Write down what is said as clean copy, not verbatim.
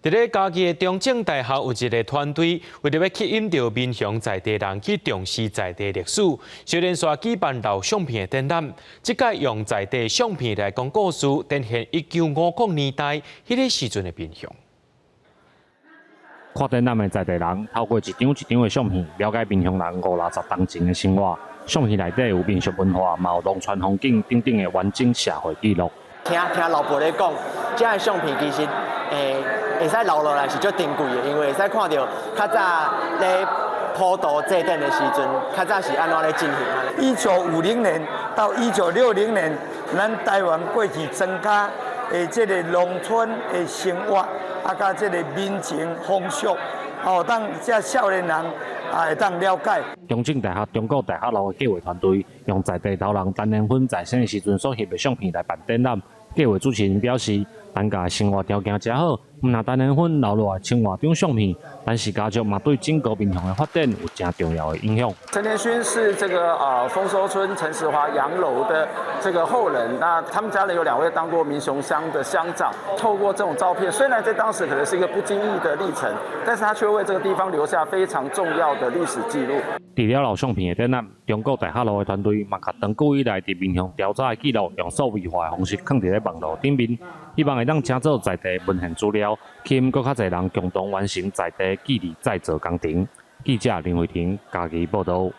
佇咧嘉義的中正大學有一个團隊，為著欲吸引著民雄在地人去重視在地歷史，小連續舉辦老相片的展覽。這擺用在地相片來講故事，展現1950年代彼个時陣的民雄。看展覽的在地人，透過一張一張的相片，了解民雄人五六十冬前的生活。相片內底有民俗文化，嘛有農村風景等等的完整社會記錄。聽聽老輩咧講，這个相片其實會使留落來是足珍貴的，因為會使看著較早咧普渡祭典的時陣，較早是按怎咧進行。 1950年到1960年，咱台灣過去莊跤的這个農村的生活，啊，佮這个民情風俗，哦，當這少年人啊會當了解。中正大學中國大學路的計畫團隊用在地頭人陳連芬在生的時陣所翕的相片來辦展覽。計畫主持人表示，陳家生活條件誠好，毋但陳連芬留落來千外張相片，陳氏家族嘛對整個民雄的發展有誠重要的影響。陳連勳是這個豐收村陳時華洋樓的這個後人，那他們家裡有兩位當過民雄鄉的鄉長。透過這種照片，雖然在當時可能是一個不經意的歷程，但是他卻為這個地方留下非常重要的歷史記錄。除了老相片的展覽，中國大學路的團隊嘛，共長久以來佇民雄調查的記錄，用數位化的方式囥佇咧網路頂面，希望會當成做在地文獻資料，吸引閣較濟人共同完成在地記憶再造工程。記者林慧婷嘉義報導。